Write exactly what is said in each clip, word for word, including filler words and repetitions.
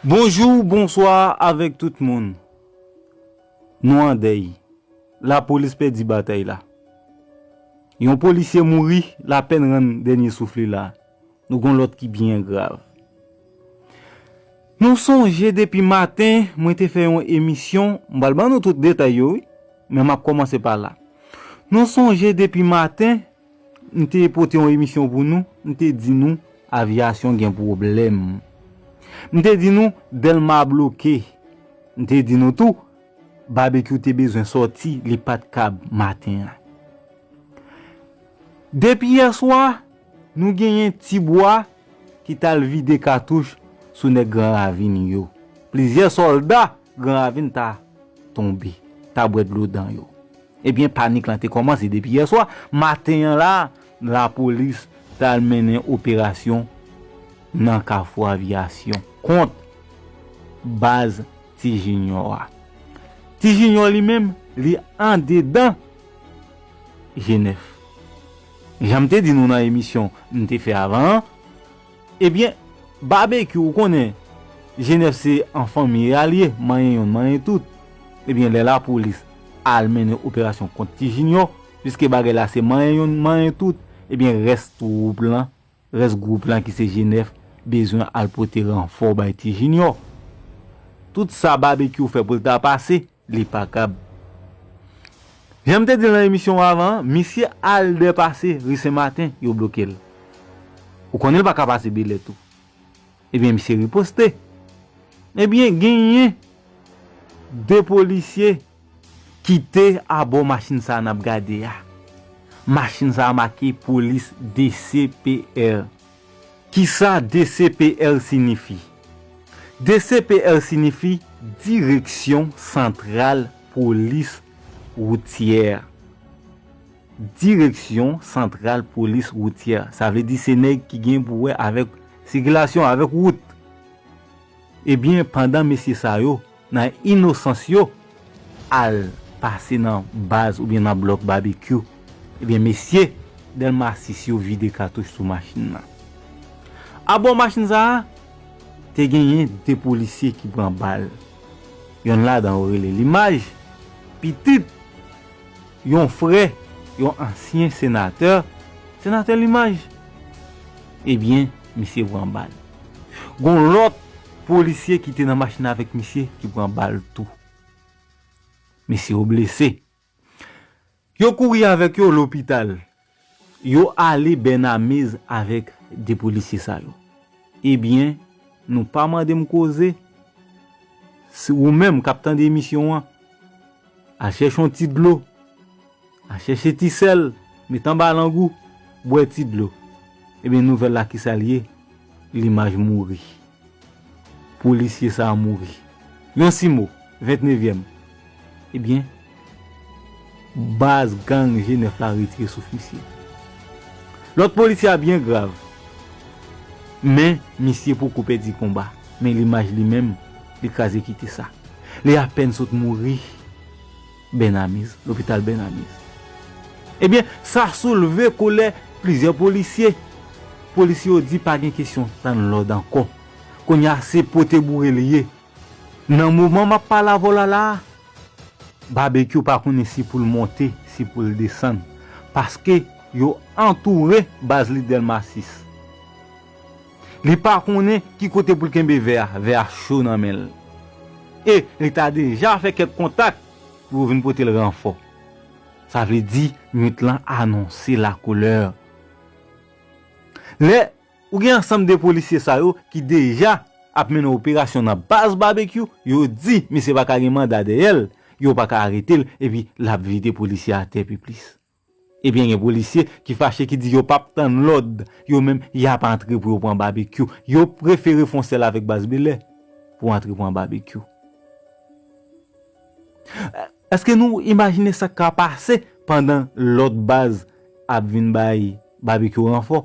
Bonjou, bonswa avèk tout moun. Nou an dèy. Lapolis pèdi batay la. Yon polisye mouri, lapèn rann dènye souf li la. Nou gon lòt ki byen grav. Nou sonje depi maten, mwen te fè yon emisyon, m pral ban nou tout detay yo, wi, men m ap kòmanse pa la. Nou sonje depi maten, m te pote yon emisyon pou nou, m te di nou avyasyon gen pwoblèm. M te di nou Dèlma bloke. M te di nou tou, Babekyou te bezwen sòti, li pa t kab maten an. Depi yèswa, nou genyen Tibwa ki t al vide katouch sou nèg Gran Ravin yo. Plizyè sòlda Gran Ravin ta tonbe, ta bwè dlo dan yo. Ebyen, panik lan te kòmanse depi yèswa. Maten an la, lapolis t al mennen operasyon nan Kafou Avyasyon kont baz Ti Junior a. Ti Junior li menm, li andedan G nèf. Jan m te di nou nan emisyon m te fè avan an, ebyen, Babekyou, ou konnen, G nèf se an fanmi a l ye, manyen yonn, manyen tout. Ebyen, lè lapolis al mennen operasyon kont Ti Junior, piske bagay la se manyen yonn, manyen tout, ebyen, rès twoup lan, rès gwoup lan ki se G nèf, bezwen al pote ranfò bay Ti Junior. Tout sa Babekyou fè pou l ta pase, li pa kab. Jan m te di l nan emisyon avan an, misye al dèpase ri Sen Maten, yo bloke l. Ou konnen l pa ka pase Bèlè tou. Ebyen, misye riposte. Ebyen, genyen de polisye ki te abò machin sa a n ap gade a. Machin sa a make polis D C P R. Kisa D C P R siyifi? D C P R siyifi Direksyon Santral Polis Woutyè. Direksyon Santral Polis Woutyè. Sa vle di se nèg ki gen pou wè avèk sikilasyon, avèk wout. Ebyen, pandan mesye sa yo, nan inosans yo, al pase nan baz oubyen nan blòk Babekyou, ebyen, mesye Dèlma sis yo vide katouch sou machin nan. Abò machin sa a, te genyen de polisye ki pran bal. Yonn ladan yo rele Limaj, pitit yon frè yon ansyen senatè, senatè Limaj. Ebyen, misye pran bal. Gon lòt polisye ki te nan machin avèk misye ki pran bal tou. Mesye yo blese. Yo kouri avèk yo lopital. Yo ale Bènamez avèk de polisye sa yo. Ebyen, nou pa mande m koze. Si ou menm k ap tande emisyon an, al chèche yon ti dlo, al chèche ti sèl, met anba lang ou, bwè ti dlo. Ebyen, nouvèl la, kisa l ye? Limaj mouri. Polisye sa a mouri. Yon simo, vennnevyèm. Ebyen, baz gang G nèf la retire souf misye. Lòt polisye a byen grav. Men, misye poko pèdi konba. Men Limaj li menm, li kraze kite sa. Li apèn sot mouri Bènamez, lopital Bènamez. Ebyen, sa soulve kolè plizyè polisye. Polisye yo di pa gen kesyon tann lòd ankò. Kounye a, se pote boure li ye. Nan moman m ap pale avè w la la a, Babekyou pa konnen si pou l monte, si pou l desann. Paske yo antoure baz li Dèlma sis. Li pa konnen ki kote pou l kenbe vè a, vè a cho nan men l. E li ta deja fè kèk kontak pou yo vin pote l ranfò. Sa vle di, nwit lan anonse lakoulè. Lè ou gen ansanm de polisye sa yo ki deja ap mennen operasyon nan baz Babekyou, yo di misye pa ka gen manda dèyè l, yo pa ka arete l, epi l ap vide polisye atè pi plis. Ebyen, gen polisye ki fache, ki di yo p ap tann lòd, yo menm, y ap antre pou yo pran Babekyou. Yo prefere fè yon sèl avèk baz Bèlè pou antre pran Babekyou. Èske nou imajine sa k ka pase pandan lòt baz ap vin bay Babekyou ranfò?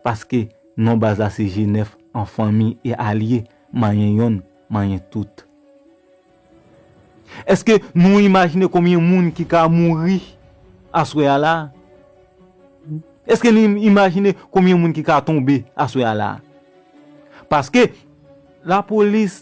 Paske non baz la se G nèf an fanmi e alye, manyen yonn, manyen tout. Èske nou imajine konbyen moun ki ka mouri aswè a la? Èske nou im-, imajine konbyen moun ki ka tonbe aswè a la? Paske lapolis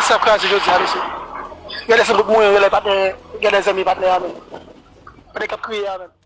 Sa kraze jodi a, mesye. Gade se bout mwen, gade patnè, gade zanmi patnè a menm. Patnè k ap kriye a menm.